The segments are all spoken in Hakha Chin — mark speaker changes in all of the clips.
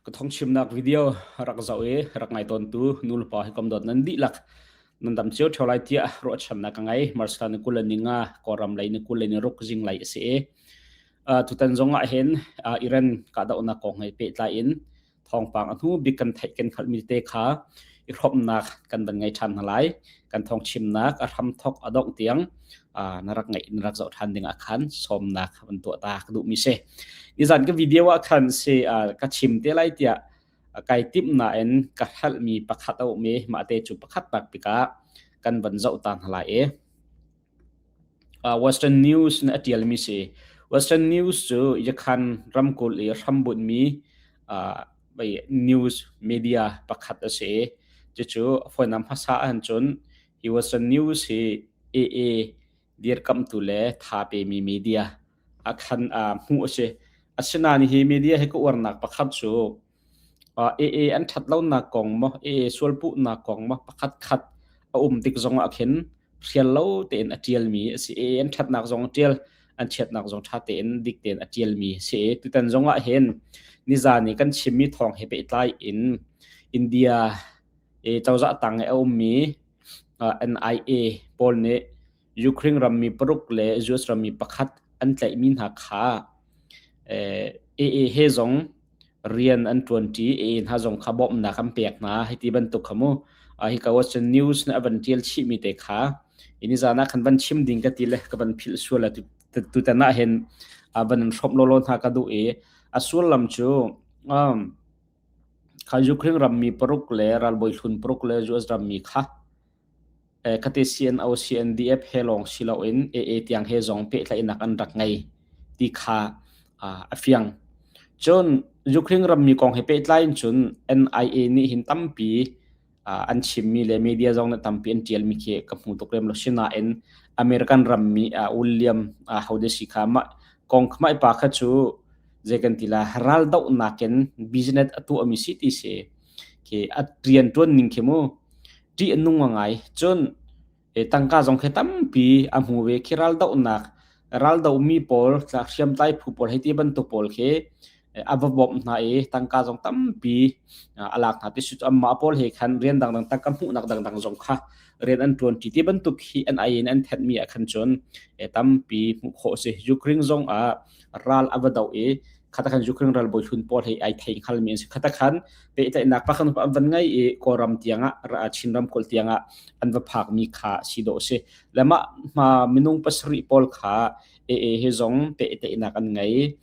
Speaker 1: Ka thawngchimnak video rak zoh i rak ngai tawntu nulepa hi kom dawt nan dihlak nan dam cio ṭheo lai tiah ruahchannak ka ngei. March thla ni 20 le ni nga Kawlram lei ni 20 le ni ruk zinglei a si i tutan zong ah hin Iran kahdohnak kong he pehtlai in thawngpang a hnu bik kan theih kan hngalhmi te kha i hrawmnak kan van ngei ṭhan hna lai. Kan thawngchimnak a hramthok a dongh tiang na rak ngaih na rak zoh ṭhan ding ah khan sawmnak van tuah ta ka duhmi si. Nizan ka video ah khan si ka chim te lai tiah kai timh nain ka hralhmi pakhat a um i mah te cu pakhat tak tikah kan van zoh ta hna lai i Western News nih a ṭialmi si. Western News cu Yakhan ramkulh i hrambunhmi news media pakhat a si i cucu fawinak hmasa ahcun hi Western News hi AA dirkamhtu le tha pemi media ah khan hmuh a si. Asinain hi media hi ka uarnak pakhat cu AA an ṭhat lonak kong maw, AA sualpuhnak kong maw pakhatkhat a um tik zongah khin hrial lo tein a ṭialmi a si. AA an ṭhatnak zong a ṭial, an chiatnak zong ṭha tein dik tein a ṭialmi a si. Tutan zongah hin nizan i kan chimmi thawng he pehtlai in India cozah tang i a ummi NIA pawl nih Ukraine rammi paruk le US rammi pakhat an tlaihmi hna kha AA he zong rian an ṭuanṭi i hna zong kha bawmhnak an pek hna hei ti bantuk kha mu. Hika Western News nih a van ṭial chihmi te kha nizan ah khan van chim ding ka ti le ka van philh sual a tutan ah hin van in hrawmh lawlaw hna ka duh i a sullam cu kha Ukraine rammi paruk le ralbawi hlun paruk le US rammi kha Khate CNO CNDF he lawng si loin AA tiang he zong pehtlaihnak an rak ngei ti kha a fiang. Cun Ukraine rammi kong he pehtlai in cun NIA nih hin tampi an chimmi le media zong nih tampi an ṭialmi khi ka hmu tuk lem lo. Sinain American rammi William hode si kha mah kong kha mah pa kha cu zei kan ti la raldohnak in business a tuahmi si ti si khi a rian ṭuan ning khi mu ṭih a nung ngai. Cun tangka zong khi tampi a hmu ve. Khi raldohnak raldohmi pawl hriamtlai phu pawl hei ti bantuk pawl khi a va bawmh hna i tangka zong tampi a lak hna. Ti cu anmah pawl he khan rian dangdang tangka hmuhnak dangdang zong kha rian an ṭuan ṭi. Ti bantuk hi an ai in an thenhmi ah khan cun tampi hmuh khawh a si. Ukraine zong ah ral a va doh i khata khan Ukraine ralbawi hlun pawl hei ai thei hngalmi an si. Khata khan pehtlaihnak pakhat an van ngei i Kawlram tiangah Chin ramkulh tiangah an va phakmi kha si dawh si. Le mah hma minung pasarih pawl kha AA he zong pehtlaihnak an ngei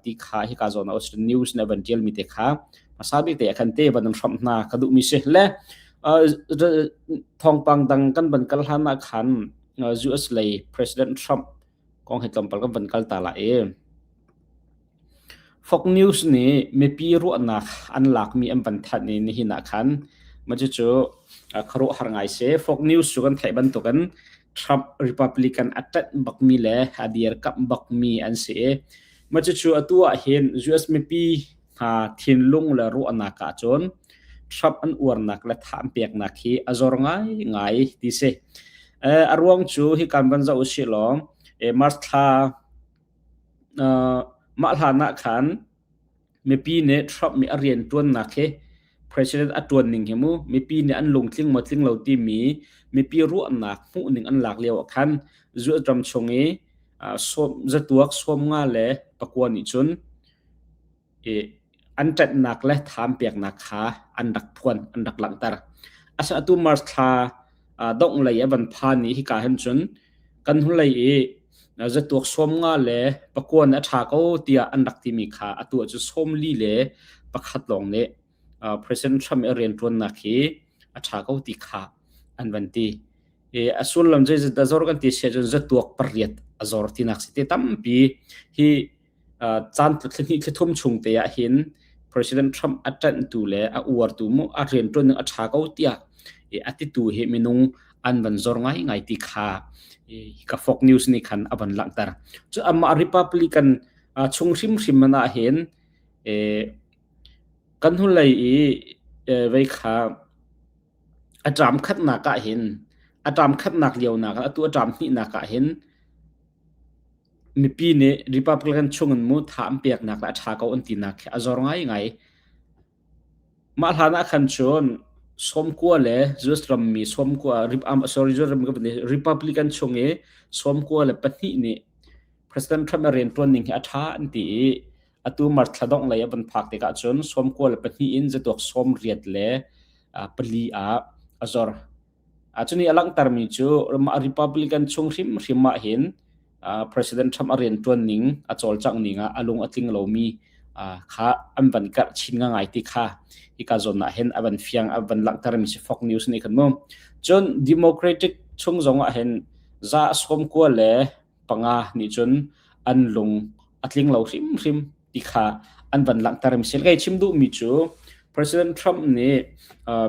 Speaker 1: ti kha hika zawn ah news na van tialmi te kha hmasa bik te khan te van an hramh hna ka duhmi si. Le thawngpang dang kan van kal hlan ah khan US lei President Trump kong hi tlawmpal kan van kal ta la i Fox News nih mipi ruahnak an lakmi an van thanh i nihin ah khan mah cucu khuaruahhar ngai si. Fox News cu kan theih bantukin Trump Republican a ṭanh bakmi le a dirkamh bakmi an si i mah cucu atu ah hin US mipi hna thinlung le ruahnak ah cun Trump an uarnak le tha an peknak hi a zor ngaingai ti si. A ruang cu hi kan van zoh usih law March thla mah hlan ah khan mipi nih Trump nih a rian ṭuannak hi president a ṭuan ning hi mu mipi nih an lungtling maw tling lo timi mipi ruahnak hmuhning an lak lio ah khan US ram chung i zatuak 59 nih cun i an ṭanhnak le thaam peknak kha an rak phuan, an rak langhter. Asinain atu March thla dongh lei a van phan i hika hin cun kan hnulei i zatuak 59 a ṭha ko tiah an rak timi kha atu ahcun 41 lawng nih President Trump i a rianṭuannak hi a ṭha ko ti kha an van ti. I a sullam zeizat a zor kan ti si ahcun zatuak pariat a zor tinak si te tampi hi caan thlahnih thlathum chung te ah hin President Trump a ṭanhtu le a uartu mu a rianṭuan ning a ṭha ko tiah a titu hi minung an van zor ngaingai ti kha ka Fox News nih khan a van langhter. Cu amah Republican chung hrimhrim man ah hin kan hnulei i vei kha a ṭam khatnak ah hin a ṭam khatnak lio nak atu a ṭam hnihnak ah hin Mipi nih Republican chungin mu tha an peknak le a ṭha ko an tinak khi a zor ngaingai. Mah hlan ah khan cun sawmkua le US rammi sawmkua sorry US ram Republican chung i 94 nih President Trump a rianṭuan ning hi a ṭha an ti i atu March thla dongh lei a van phak tikah cun 92 in zatuak 84 ah a zor. Cunih a langhtermi cu Republican chung hrimhrim ah hin President Trump a rianṭuan ning, a cawlcangh ning ah a lung a tling lomi kha an van karh chin ngai ti kha hika zawn ah hin a van fiang a van langhtermi si Fox News nih khan mu. Cun Democratic chung zong ah hin 95 nih cun an lung a tling lo hrimhrim ti kha an van langhter mi si. Kei chim duhmi cu President Trump nih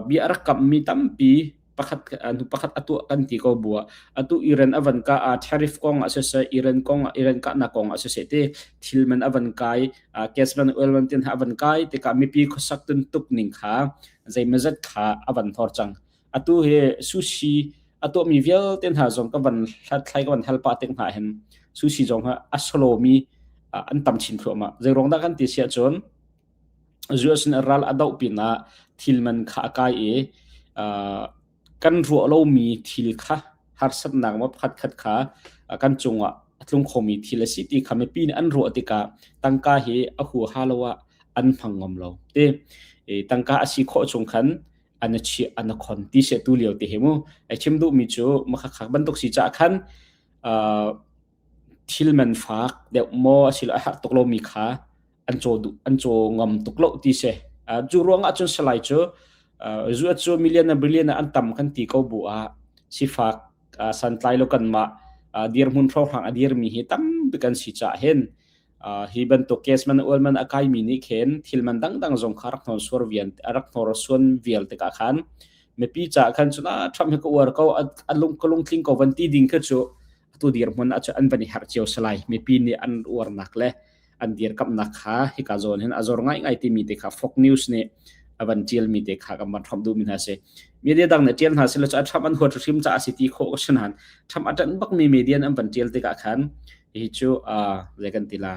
Speaker 1: bia a rak kamhmi tampi pakhat nu pakhat a tuah kan ti ko bu ah atu Iran a van ka tariff kong ah siseh Iran kong Iran kahnak kong ah siseh ti thil man a van kai gas man oil man tin a van kai tikah mipi khuasak tun tuk ning kha zeimazat kha a van thor cang. Atu hi sushi a tuahmi vialte hna zong ka van hlathlai ka van hal pah tik hna hin sushi zong ha a solomi an tam chin thluahmah. Zeiruang dah kan ti si ahcun US in ral a doh pinah thil man kha a kai i kan ruah lomi thil kha harsatnak maw pakhatkhat kha kan cungah a tlung khomi thil a si ti kha mipi nih an ruah tikah tangka hi a huaha lo ah an hmang ngam lo. Ti tangka a si khawh chung khan an a chiah an a khon ti se tu lio te he mu ai chim duh mi cu makhakhak bantuk si cha khan thil man fak deuh maw asilo a har tuk lo mi kha an chaw du an chaw ngam tuk lo ti se cu ruang ah cun salai cu zu cu million na billion an tam kan ti ko bu ah sifak santlai lo kan ma dirhmun hrawng a dir mi hi tampi kan si cha hen Hi bantuk case man ual man a kaimi nih khin thil man dangdang zong kha rak hnawrsuar vian a rak hnawrsuan vial tikah khan mipi caah khan cun ah Trump hi ka uar ko a lung ka lungtling ko van ti ding kha cu atu dirhmun ah cun an van i harh cio salai mipi nih an uarnak le an dirkamhnak kha hika zawn hin a zor ngaingai timi te kha Fox News nih a van ṭialmi te kha kan van hrawmh duhmi hna si. Media dang nih ṭial hna sila cu a Trump an huat hrim caah si ti khawh ka si nain Trump a ṭanh bakmi media an van ṭial tikah khan hi cu zei kan ti la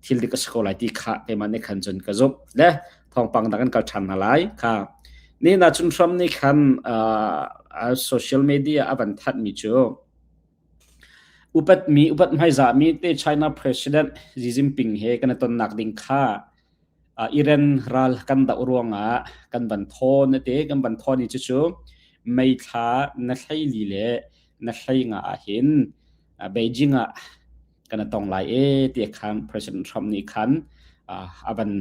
Speaker 1: thil dik a si ko lai ti kha keimah nih khan cun ka zumh le thawngpang dang kan kal ṭhan hna lai kha ni na cun hram nih khan social media a van thanh mi cu upat mi upat hmaizah mi te China President Xi Jinping he kan i tonnak ding kha Iran ral kan doh ruangah kan van thawn te kan van thawn i cucu May thla na hleili le na hleinga ah hin Beijing ah kan i tong lai e ti khan President Trump nih khan a van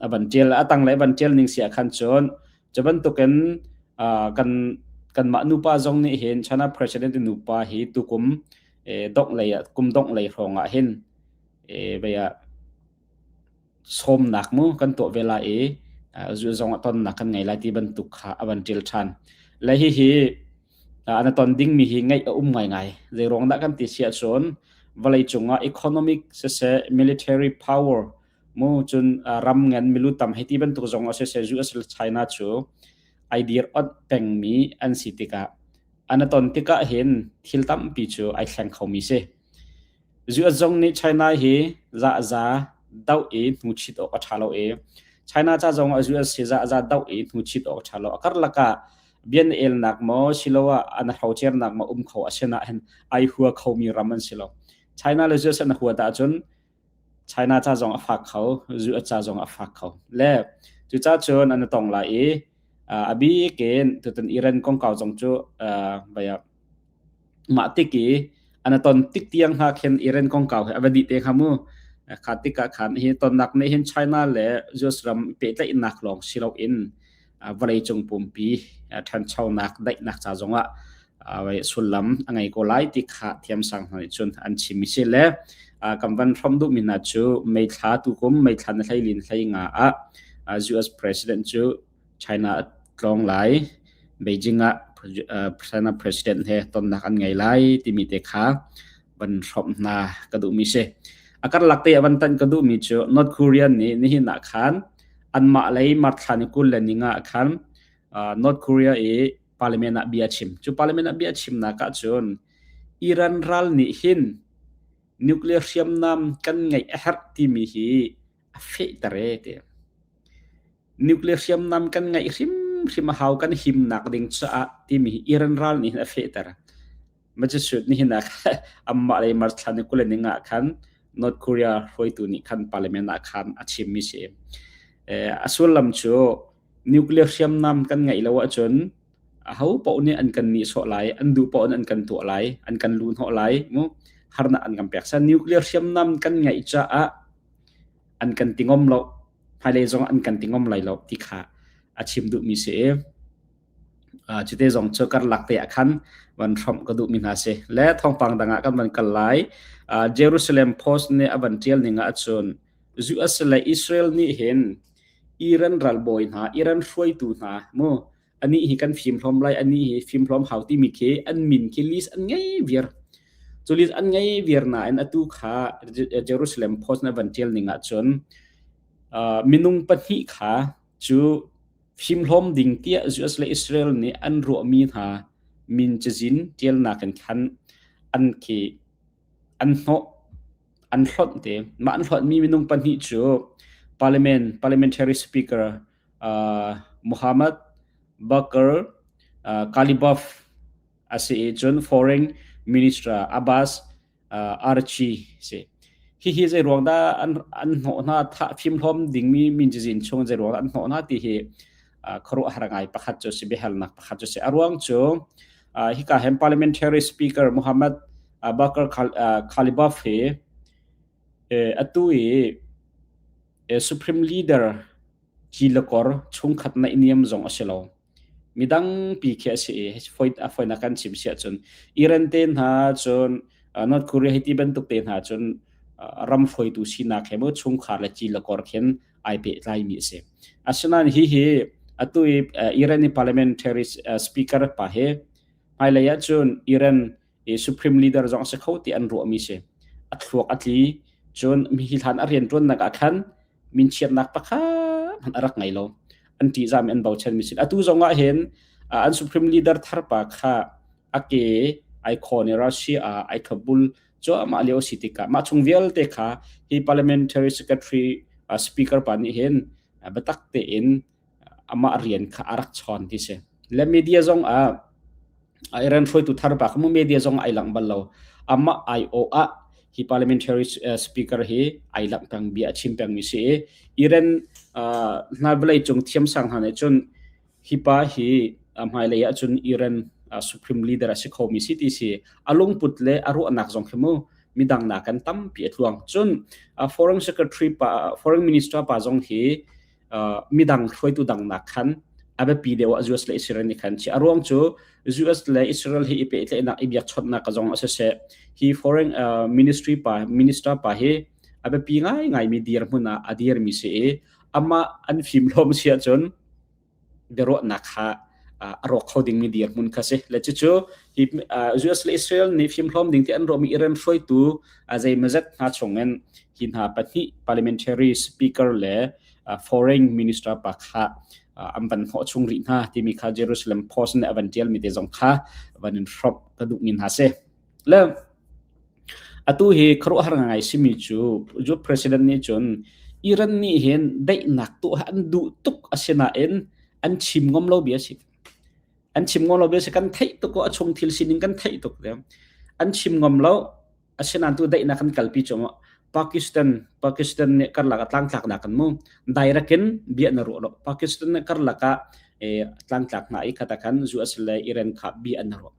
Speaker 1: a van tial a tang le van tial ning si ah khan cun cu bantukin kan kanmah nupa zong nih hin China President nupa hi tukum dongh lei kum dongh lei hrawng ah hin vei ah sawmnak mu kan tuah ve lai i zu zong ah tonnak kan ngei lai ti bantuk kha a van ṭil ṭhan. Le hihi an ton dingmi hi ngaih a um ngaingai. Zei ruang dah kan ti si ahcun vawleicung ah economic siseh military power mu cun ram ngan milu tam hei ti bantuk zong ah siseh US le China cu ai dir ot pengmi an si tikah an ton tikah hin thil tampi cu ai thleng khomi si. US zong nih China hi zahza doh i hnuchit awk a ṭha lo i China ca zong ah US hi zahza doh i hnuchit awk a ṭha lo. A karlak ah bian elnak maw siloah an hrocernak maw um kho a si nain ai hua khomi ram an si lo. China le US an huat ahcun China ca zong a fak kho, US ca zong a fak kho. Le cucaah cun an i tong lai i a bik in tutan Iran kongkau zong cu Mah tik i an ton tik tiang hna khin Iran kongkau he a va dih te hnga mu. Kha tikah khan hi tonnak nih hin China le US ram pehtlaihnak lawng si loin vawleicung pumpi ṭhanchonak daihnak ca zongah sullam a ngei ko lai ti kha thiamsang hna nih cun an chim i si le kan van hrawmh duhmi hna cu May thla tukum May thla na hleilin hlei nga ah US President cu China a tlawng lai. Beijing ah China president he tonnak an ngei lai timi te kha van hrawmh hna ka duhmi si. A karlak te a van tan ka duhmi cu North Korea nih nihin ah khan anmah lei Marthla ni 20 le ni nga ah khan North Korea i parliament ah bia chim. Cu parliament ah bia chimnak ah cun Iran ral nih hin nuclear hriamnam kan ngeih a herh timi hi a fehter e ti. Nuclear hriamnam kan ngeih hrimhrim a hau kan himnak ding caah timi hi Iran ral nih hin a fehter. Majesut nihin ah amah lei March thla ni 20 ni ah khan North Korea hruaitu nih khan parliament ah khan a chimmi si. A sullam cu nuclear hriamnam kan ngeih lo ahcun aho paoh nih an kan nihsawh lai, an duh paoh in an kan tuah lai, an kan luhnawh lai, mu harnak an kan pek. San nuclear hriamnam kan ngeih caah an kan ti ngom lo, hmailei zong an kan ti ngom lai lo ti kha a chim duhmi si i cute zong cu karlak te ah khan van hrawmh ka duhmi hna si. Le thawngpang dang ah kan van kal lai. Jerusalem Post nih a van ṭial ning ahcun US le Israel nih hin Iran ralbawi hna, Iran hruaitu hna mu anih hi kan fim hlawm lai, anih hi fim hlawm hau timi khi an min khi list an ngei viar. Cu list an ngei viar nain atu kha Jerusalem Post na van ṭial ning ahcun minung pahnih kha cu fimhlawm ding tiah US le Israel nih an ruahmi hna min cazin ṭialnak in khan an khi an hnawh an hlonh te. Mah an hlonhmi minung pahnih cu parliament parliamentary speaker Muhammad Bakr Qalibaf a si i cun foreign minister Abbas Archie si. Hihi zei ruang dah an an hnawh hna thah fimhlawm dingmi min cazin chung zei ruang dah an hnawh hna ti hi khuaruahhar ngai pakhat cu si biahalnak pakhat cu si. A ruang cu hika hen parliamentary speaker Muhammad Bakr Khalibaf hi atu i supreme leader Kilakor chungkhat naihniam zong a si lo. Midang pi khi a si i a foinak kan chim si ahcun Iran te hna cun North Korea hi ti bantuk te hna cun ram hruaitu sinak he mu chungkhar le ci le kor khin ai pehtlaimi a si. Asinain hi hi atu i Iran i parliamentary speaker pa hi hmailei ahcun Iran i supreme leader zong a si kho ti an ruahmi si. A thluak a tli cun mi hi hlan a rianṭuannak ah khan minchiatnak pakhat hmanh a rak ngei lo. An ṭihzahmi an bochanmi si. Atu zong ah hin an supreme leader thar pa kha a ke ai khawn i Russia ah ai thlopbul cuahmah lio si tikah mah chung vialte kha hi parliamentary secretary speaker pa nih hin biatak tein amah rian kha a rak chawn ti si. Le media zong ah Iran hruaitu thar pa kha mu media zong ai lang bal lo. Amah ai o ah hi parliamentary speaker hi ai lang peng bia a chim peng mi si i Iran hna vawlei cung thiamsang hna nih cun hi pa hi hmailei ah cun Iran supreme leader a si kho mi si ti si a lungput le a ruahnak zong khi mu midang nakin tampi a tluang. Cun foreign secretary pa foreign minister pa zong hi midang hruaitu dang nak khan a biapi deuh ah US le Israel nih khan chi a ruang cu US le Israel hi i pehtlaihnak i biakchawnhnak ka zong a siseh hi foreign ministry pa minister pa hi a biapi ngaingai mi dirhmun ah a dirmi si i amah an fimhlawm si ahcun biaruahnak kha a rawk kho dingmi dirhmun kha si. Le cucu hi US le Israel nih fimhlawm ding ti an ruahmi Iran hruaitu zeimawzat hna chungin hi hna pahnih parliamentary speaker le foreign minister pa kha an van hnawh chung rih hna timi kha Jerusalem Post nih a van tialmi te zong kha van in hrop ka duhmi hna si. Le atu hi khuaruahhar ngai simi cu cu president nih cun Iran nih hin daihnak tuah an duh tuk asinain an chim ngam lo bia si. An chim ngam lo bia si kan theih tuk a chung thil sining kan theih tuk an chim ngam lo asinain tu daihnak kan kalpi cu Pakistan Pakistan nih karlak ah tlangtlaknak kan mu direct in bia na ruah lo Pakistan nih karlak ah tlangtlak hna i khata khan US le Iran kha bia an ruah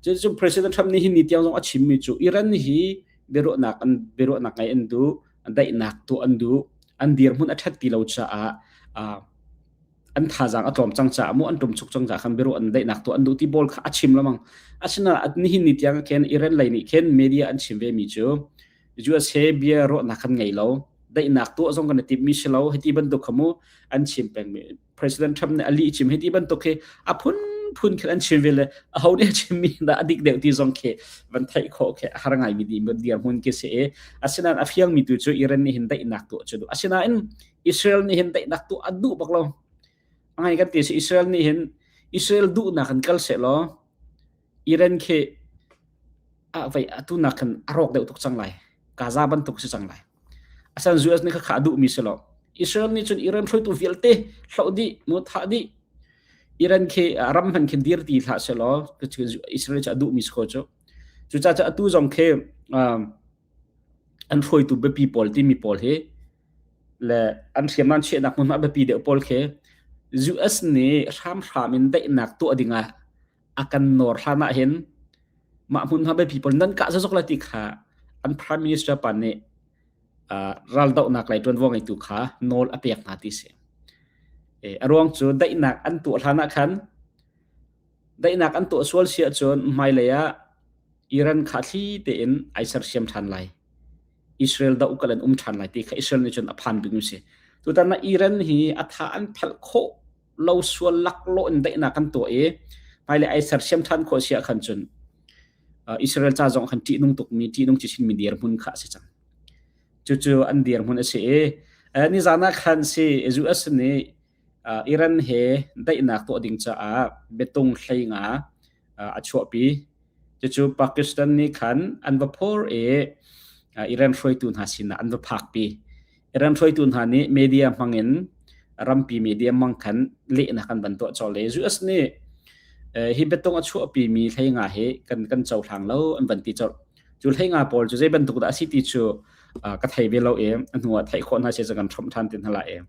Speaker 1: Cucu President Trump nih hi ni tiang zong a chimmi cu Iran hi biaruahnak an biaruahnak ngai an duh, daihnak tuah an duh, an dirhmun a ṭhat ti lo caah an thazaang a tlawm cang caah mu an ṭumchuk cang caah khan biaruah an daihnak tuah an duh ti bawl kha a chim lengmang. Asinain nihin ni tiang khin Iran lei nih khin media an chim ve mi cu US he bia ruahnak kan ngei lo, daihnak tuah zong kan i timhmi si lo, hiti bantuk kha mu an chim pengmi President Trump nih a lih chim hi ti bantuk hi a phunphun khin an chim ve le aho nih a chimmi dah a dik deuh ti zong khi van theih khawh khi a har ngaimi di dirhmun khi si i asinain a fiangmi tu cu Iran nih hin daihnak tuah cu duh asinain Israel nih hin daihnak tuah a duh bak lo ngai kan ti si Israel nih hin Israel duhnak in kal seh law Iran khi a vei atu nak khan a rawk deuh tuk cang lai Gaza bantuk si cang lai asan US nih kha a duhmi si lo. Israel nih cun Iran hruaitu vialte hloh dih mu thah dih Iran khi ram hman khin dir ti hlah selaw Israel cu a duhmi si ko cu. Cucaah cu atu zong khi an hruaitu biapi pawl timi pawl hi le an hriamnam chiahnak hmunhma biapi deuh pawl khi US nih hramhram in daihnak tuah dingah a kan nawr hlan ah hin mah hmunhma biapi pawl nan kah zazok lai ti kha an prime minister pa nih raldohnak lei ṭuanvo ngeitu kha nawl a pek hna ti si. A ruang cu daihnak an tuah hlan ah khan daihnak an tuah sual si ahcun hmailei ah Iran kha thli tein ai sersiam ṭhan lai. Israel doh kal an um ṭhan lai ti kha Israel nih cun a phan bik mi si. Tutan ah Iran hi a tha an phelh khawh lo sual laklawh in daihnak an tuah i hmailei ai sersiam ṭhan khawh si ah khan cun Israel ca zong khan ṭihnung tukmi ṭihnung cichinmi dirhmun kha a si cang. Cucu an dirhmun a si i nizan ah khan si US nih Iran he daihnak tuah ding caah biatung hleinga a chuahpi. Cucu Pakistan nih khan an va phor i Iran hruaitu hna sinah an va phakpi. Iran hruaitu hna nih media hmangin rampi media hmang khan lehnak an van tuah colh i US nih hi biatung a chuahpimi hleinga hi kan kan cohlang lo an van ti colh. Cu hleinga pawl cu zei bantuk dah a si ti cu ka thei ve lo i a hnu ah theih khawh hna si cu kan hrawmh ṭhan te hna lai i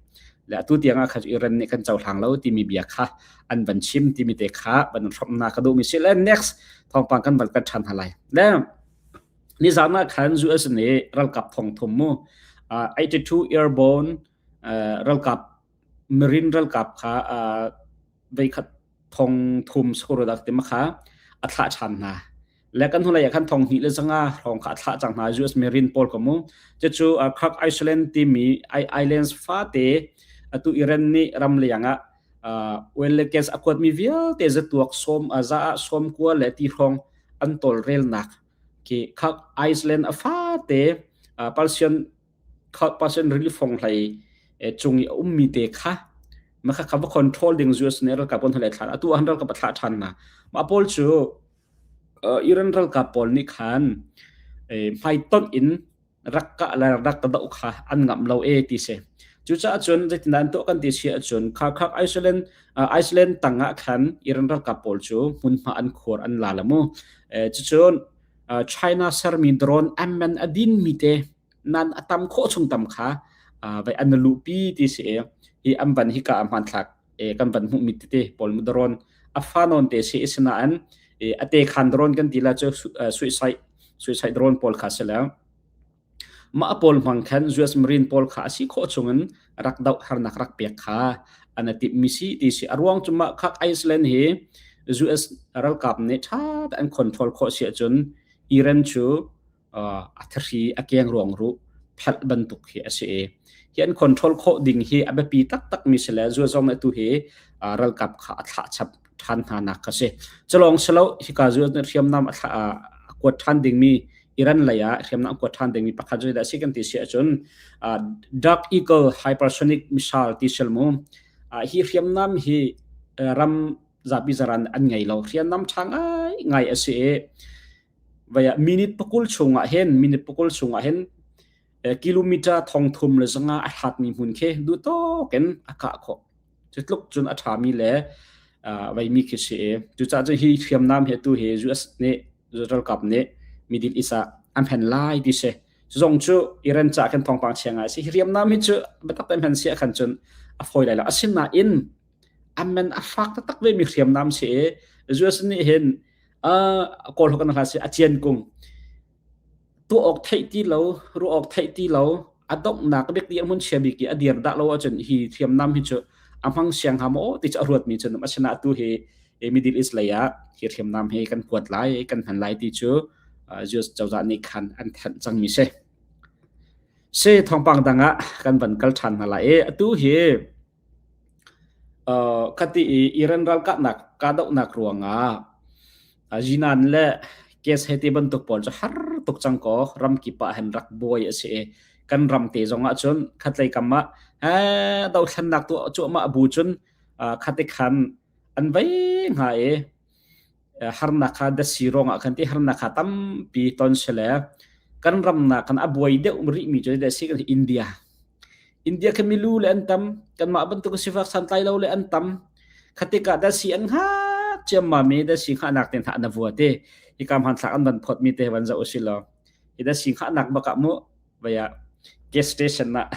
Speaker 1: le atu tiang ah khan Iran nih kan cohlang lo timi bia kha an van chim timi te kha van hrawmhnak ka duhmi si le next thawngpang kan van kan ṭhan hna lai. Le nizan ah khan US nih ralkap thong thum mu 82 airborne ralkap marine ralkap kha veikhat thong thum sorodak ti ma kha a thlah ṭhan hna. Le kan hnulei ah khan thong hnih le zanga hrawng kha a thlah cang hna US Marine pawl ka mu. Cucu Kirk Iceland timi islands fate atu Iran nih ram leng ah oil le gas a kuatmi vialte zatuak sawm za ah sawm kua le ti hrawng an tawlrelnak khi Kirk Iceland a fate Persian Persian rili fong hlei cung i a ummi te kha makha kha va control ding US nih ralkap an hlei thlan atu ah ralkap a thlah ṭhan hna mah pawl cu Iran ralkap pawl nih khan hmaitonh in rak kah le rak doh kha an ngamh lo e ti si. Cucaah cun zeitindah an tuah kan ti si ahcun kha kha Iceland Iceland tang ah khan Iran ralkap pawl cu hmunhma an khuar an la la mu. Cucun China sermi drone amman a din mi te nan a tam khawh chung tam kha vai an luhpi ti si i hi an van hika ah hmanthlak kan van hmuhmi tete pawl mu drone a fa nawn te si asinain a te khan drone kan ti la cu suicide suicide drone pawl kha si le mah pawl hmang khan US Marine pawl kha a si khawh chungin rak doh harnak rak pek kha an timh mi si ti si a ruang cu mah khak Iceland hi US ralkap nih tha an control khawh si ahcun Iran cu a thahri a keng ruang ruh phelh bantuk hi a si i hi an control khawh ding hi a biapi taktak mi si le zuazong atu hi ralkap kha a thlah chap ṭhan hna nak kha si. Culawng silo hika zu hriamnam a thlah a kuat ṭhan dingmi Iran lei ah hriamnam a kuat ṭhan dingmi pakhat cu dah si kan ti si ahcun Dark Eagle hypersonic missile ti sel mu hi hriamnam hi ram zapi zaran an ngei lo hriamnam ṭha ngai ngai a si i Vei ah minute pakul chungah hin minute pakul chungah hin kilometer thong thum le zanga a hlatmi hmun khi duhtawk in a kah khawh. Cu tluk cun a ṭhami le veimi khi si i cucaah cun hi hriamnam hi atu hi US nih ralkap nih Middle East ah an phen lai ti si. Zong cu Iran ca khin thawngpang chia ngai si. Hi hriamnam hi cu biatak tein hman si ah khan cun a fawi lai lo. Asinain a man a fak taktak vemi hriamnam si i US nih hin Kawl holh kan hla si a cian kung tuah awk theih ti lo ruah awk theih ti lo a donghnak bik ti a hmun chia bik i a dir dah lo ahcun hi hriamnam hi cu a hmang siang hnga maw ti cu a ruatmi cu asinain atu hi Middle East lei ah hi hriamnam hi kan kuat lai kan hman lai ti cu US cozah nih khan an thanh cangmi si. Si thawngpang dang ah kan van kal ṭhan hna lai i atu hi Khati i Iran ralkahnak kahdohnak ruangah Yinan le gas he ti bantuk pawl cu har tuk cang kaw ramkip ah hin rak buai a si i kan ram te zong ah cun khatlei kam ah dothlennak tuah cuahmah bu cun khati khan an vei hnga i harnak kha datsi ruangah khan ti harnak kha tampi ton si le kan ram nak kan a buai deuh rihmi cu datsi kan India. India khi milu le an tam kanmah bantuk sifak santlai lo le an tam khatikah dasi an hngak ciammam i dasi hngahnak te hna na vua te hika hmanthlak an van phot mi te van zoh usih law hi dasi hngahnak bak ah mu vaya gas station ah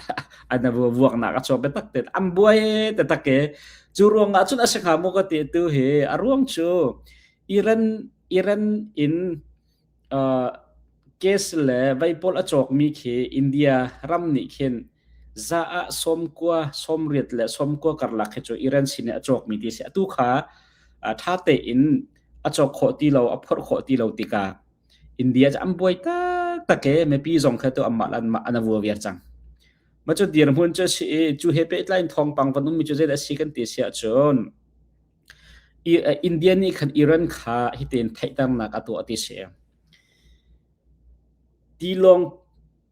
Speaker 1: an vuak nak a chuak biatak te an buai te tak ke cu ruang ah cun a si hnga mu ka ti tu hi a ruang cu Iran Iran in uh, gas le vei pawl a cawk mi khi India ram nih khin za ah sawmkua sawmriat le sawmkua karlak khi cu Iran sin a cawk mi ti si atu kha tha tein a cawk khawh ti lo a phorh khawh ti lo tikah India cu an buai taktak e mipi zong kha tu anmah le anmah an vua viar cang. Ma cu dirhmun cu si i cu he pehtlai in thawngpang van ummi cu zeidah si kan ti si ahcun India nih khan Iran kha hitin theihternak a tuah ti si. Tilawng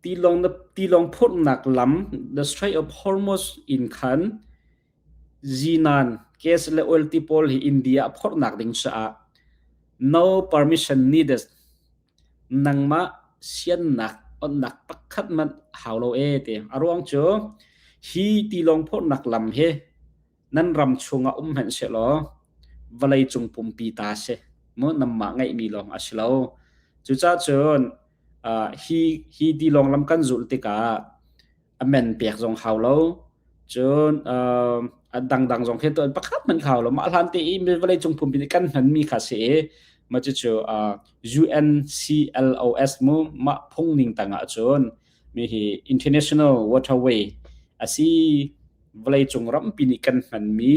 Speaker 1: tilawng tilawng phurhnak lam the Strait of Hormuz in khan Zinan gas le oil ti pawl hi India a phorhnak ding caah no permission needed nangmah siannak onnak pakhat hmanh hau lo e ti. A ruang cu hi tilawng phorhnak lam hi nan ram chungah um hmanh sehlaw vawlei cung pumpi ta si mu nanmah ngeihmi lawng a si lo. Cucaah cun uh, hi hi tilawng lam kan zulh tikah a men pek zong hau lo cun uh, a dangdang zong khi tuan pakhat hmanh hau lo mah hlan te i vawlei cung pumpi nih kan hmanmi kha si i mah cucu uh, UNCLOS mu mah phung ning tangah cun mi hi international waterway asi vawlei cung rampi nih kan hmanmi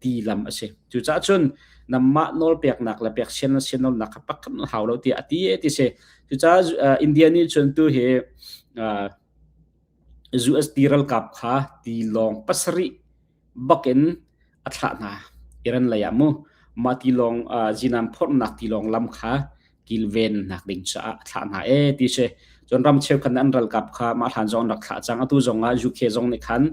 Speaker 1: ti lam a si cucaah cun namah nawl peknak le pek sian sian nak kha pakhat hau lo tiah a ti e ti si cucaah India nih cun tu hi uh, US ralkap kha tilawng pasarih bak in a thlah hna. Iran lei ah mu mah tilawng zinan phorhnak tilawng lam kha kilvennak ding caah a thlah hna e ti si. Cun ram cheukhat an ralkap kha mah hlan zong an rak thlah cang. Atu zong ah UK zong nih khan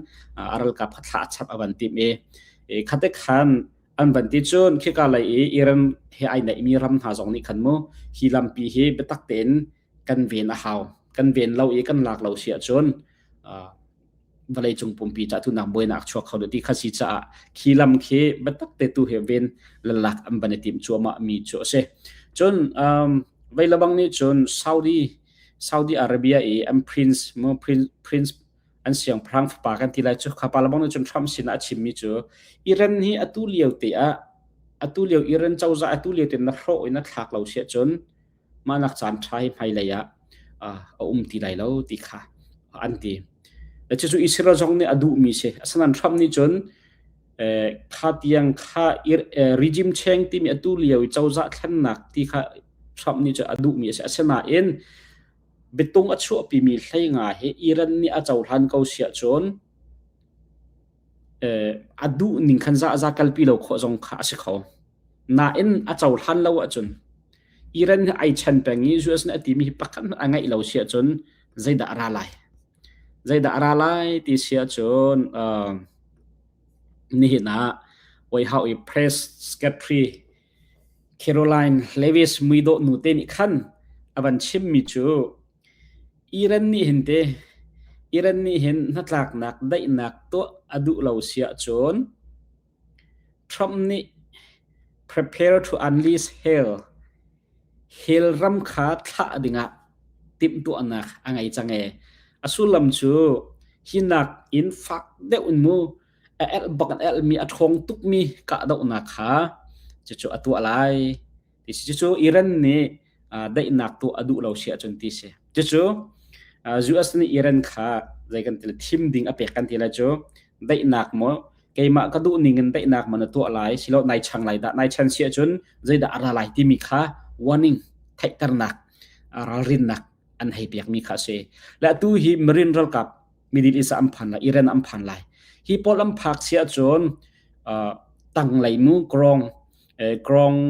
Speaker 1: a ralkap kha thlah chap a van timh i khate khan an van ti cun khika lei i Iran he ai naihmi ram hna zong nih khan mu hi lampi hi biatak tein kan ven a hau kan ven lo i kan lak lo si ahcun vawlei cung pumpi ca tunak buainak chuak kho ti kha si caah khi lam khi biatak te tu he ven lalak an van i tim cuahmah mi cu a si cun um, vei lebang nih cun Saudi Saudi Arabia i an prince mo prince prince an siangpahrang fapa kan ti lai cu kha pa lebang nih cun Trump sin ah a chimmi cu Iran hi atu lio te ah atu lio Iran cozah atu lio te na hrawh in na thlak lo si ahcun mahnak caan ṭha hi hmailei ah a um ti lai lo ti kha an ti. Cucu Israel zong nih a duhmi si. Asinain Trump nih cun kha tiang kha regime change timi atu lio i cozah thlennak ti kha Trump nih cun a duhmi a si. Asinain biatung a chuahpimi hleinga hi Iran nih a cohlan ko si ahcun a duh ning khan za za kalpi lo khawh zong kha a si kho. Nain a cohlan lo ahcun Iran hi ai chan peng i US nih a timi hi pakhat hmanh a ngeih lo si ahcun zeidah a ra lai? Zeidah a ra lai ti si ahcun uh, nihin ah White House i Press Secretary Caroline Leviss muidawh nu te nih khan a van chimmi cu Iran nih hin te Iran nih hin hnatlaknak daihnak tuah a duh lo si ahcun Trump nih "Prepare to unleash hell" hell ram kha thlah dingah timhtuahnak a ngei cang ee. A sullam cu hi nakin fak deuh in mu a elh bak in a elhmi a ṭhawng tukmi kahdohnak kha cucu a tuah lai. Ti si cucu Iran nih daihnak tuah a duh lo si ahcun ti si. Cucu US nih Iran kha zei kan ti lai thim ding a pek kan ti lai cu daihnak maw keimah ka duh ning in daihnak maw na tuah lai silo nai chang lai dah nai chan si ahcun zeidah a ra lai timi kha warning theihternak ralrinnak an hei pekmi kha a si. Le atu hi Marine ralkap Middle East ah an phan lai Iran an phan lai. Hi pawl an phak si ahcun tanglei mu krong ground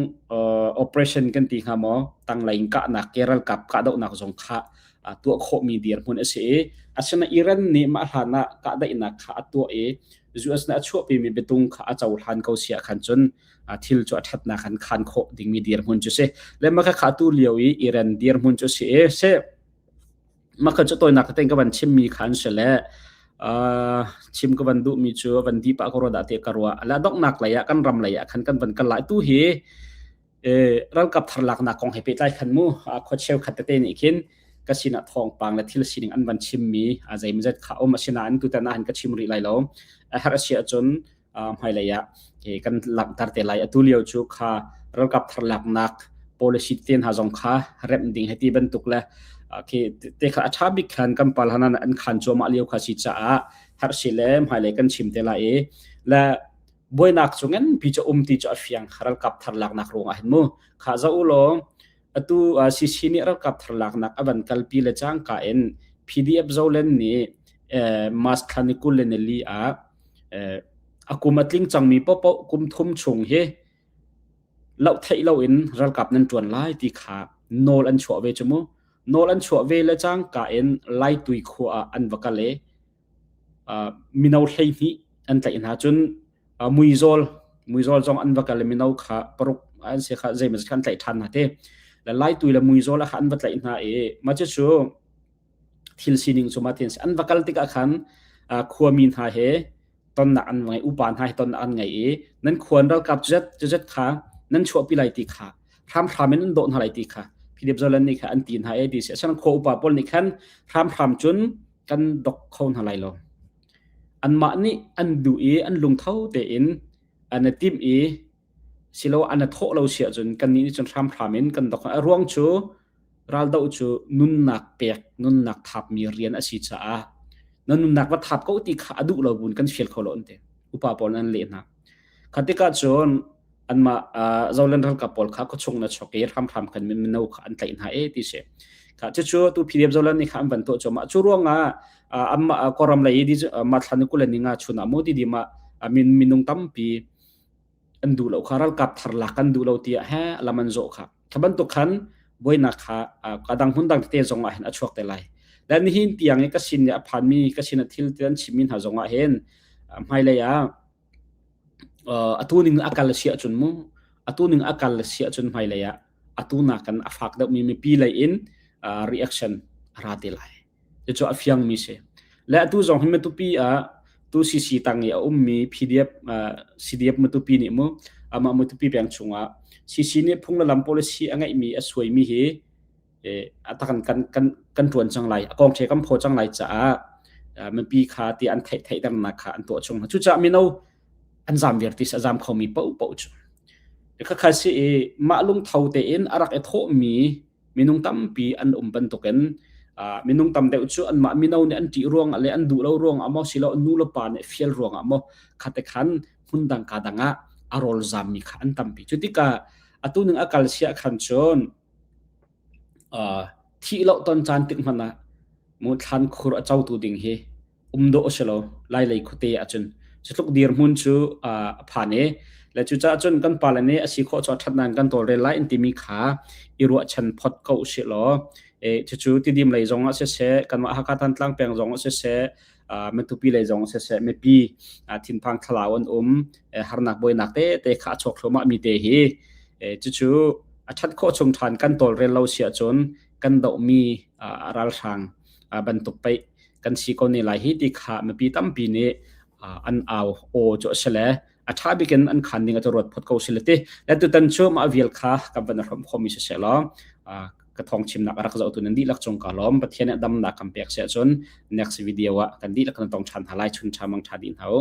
Speaker 1: operation kan ti hnga maw tanglei in kahnak ke ralkap kahdohnak zong kha tuah khawhmi dirhmun a si i asinain Iran nih mah hlan ah kahdaihnak kha a tuah i US nih a chuahpimi biatung kha a cohlan ko si ah khan cun thil cu a ṭhatnak an khan khawh dingmi dirhmun cu si le mah kha tu lio i Iran dirhmun cu si i si mah kha cu tawinak tein ka van chimmi kha an si le. Chim ka van duhmi cu van di pah ko rua dah ti ka ruah. La donghnak lei ah kan ram lei ah khan kan van kal lai. Tu hi ralkap thar laknak kong he pehtlai khan mu khua cheukhat tete nih khin ka sinah thawngpang le thil sining an van chimmi a zeimawzat kha um. Asinain tutan ah hin ka chim rih lai lo. A herh a si ahcun hmailei ah kan langhter te lai. Atu lio cu kha ralkap thar laknak policy te hna zong kha remh ding heti bantuk le khi te kha a ṭha bik khan kan pal hanan an khan cuahmah lio kha si caah herh si le hmailei kan chim te lai i le buainak cu nganpi cu um ti cu a fiang. Ralkap thar laknak ruangah hin mu kha za u law atu CC nih ralkap thar laknak a van kalpi le cangka in PDF Zoland nih March thla ni 24 ah a kum a tling cangmi paohpaoh kum thum chung hi loh theih loin ralkap nan ṭuan lai ti kha nawl an chuah ve cu mu. Nawl an chuah ve le cangka in Laitui khua ah an va kal i mino 12 an tlaih hna. Cun muizawl muizawl zong an va kal i mino kha paruk an si kha zeimaw kha an tlaih ṭhan hna te. Le Laitui le muizawl ah kha an va tlaih hna i mah cucu thil sining cu mah ti an si. An va kal tikah khan khuami hna he tonnak an ngei, upa hna he tonnak an ngei i nan khuan ralkap cuzet cuzet kha nan chuahpi lai ti kha hramhram in an dawh hna lai ti kha Philip Zolan nih kha an ti hna e ti si. Asinain khua upa pawl nih khan hramhram cun kan dok kho hna lai lo. Anmah nih an duh i an lungtho tein an i timh i silo an i thawh lo si ahcun kannih nih cun hramhram in kan dok. A ruang cu raldoh cu nunnak pek, nunnak thapmi rian a si caah na nunnak va thap ko ti kha a duh lo buin kan fial kho lo an ti. Upa pawl an leh hna. Kha tikah cun anmah Zoland ralkap pawl kha khuachung na chok i hramhram khan mino kha an tlaih hna e ti si. Kha cucu tu PDF Zoland nih kha an van tuah cuahmah. Cu ruangah anmah Kawlram lei i mah thla ni 25 chun ah mu ti dim ah minung tampi an duh lo kha ralkap thar lak kan duh lo tiah he lam an zawh kha kha bantuk khan buainak kha ka dang hmun dang tete zong ah hin a chuak te lai. Le nihin tiang i ka sin nih a phanmi ka sin a thil te an chimmi hna zong ah hin hmailei ah atu ning a kal si ahcun mu atu ning a kal si ahcun hmailei ah atu nakin a fak deuhmi mipi lei in reaction a ra te lai. Cucu a fiangmi si. Le atu zong hi Matupi ah tu CC tang i a ummi PDF CDF Matupi nih mu amah Matupi peng chungah CC nih phung le lam policy a ngeihmi a suaimi hi a takan kan kan kan tuan cang lai a kong the kan phaw cang lai caah mipi kha ti an theih theihternak kha an tuah chung. Cucaah mino an zam viar ti a zam khomi paoh paoh cu khakha si i mah lungtho tein a rak i thawhmi minung tampi an um bantukin minung tam deuh cu anmah mino nih an ṭih ruangah le an duh lo ruangah maw silo nu le pa nih fial ruangah maw khate khan hmun dang ka dang ah a rawl zammi kha an tampi. Cu tikah atu ning a kal sia khan cun thih lo ton caan tik hmanh ah mu thlan khur a cotu ding hi um dawh a si lo. Lailei khuate ahcun cutluk dirhmun cu a phan i le cucaah cun kan pale nih a si khawh cu a ṭhat nain kan tawlrel lai in timi kha i ruahchan phot ko usih law cucu Tidim lei zong ah siseh, kanmah Hakha Thantlang peng zong ah siseh, Matupi lei zong ah siseh, mipi thinphang thlalau an um, harnak buainak tete kha a chuak thluahmah mi te hi cucu a ṭhat khawh chung ṭhan kan tawlrel lo si ahcun kan dohmi ralhrang bantuk pei kan si ko ne lai hi ti kha mipi tampi nih an au aw cu a si le a ṭha bik in an khan ding a ruat phot ko si le ti le tutan cu mah vial kha kan van hrom khomi si se law ka thawng chimnak a rak zohtu nan dihlak cung ka lawm. Pathian nih damnak kan pek si ahcun next video ah kan dihlak kan tong ṭhan hna lai. Chun ṭha mang ṭha dih hna u.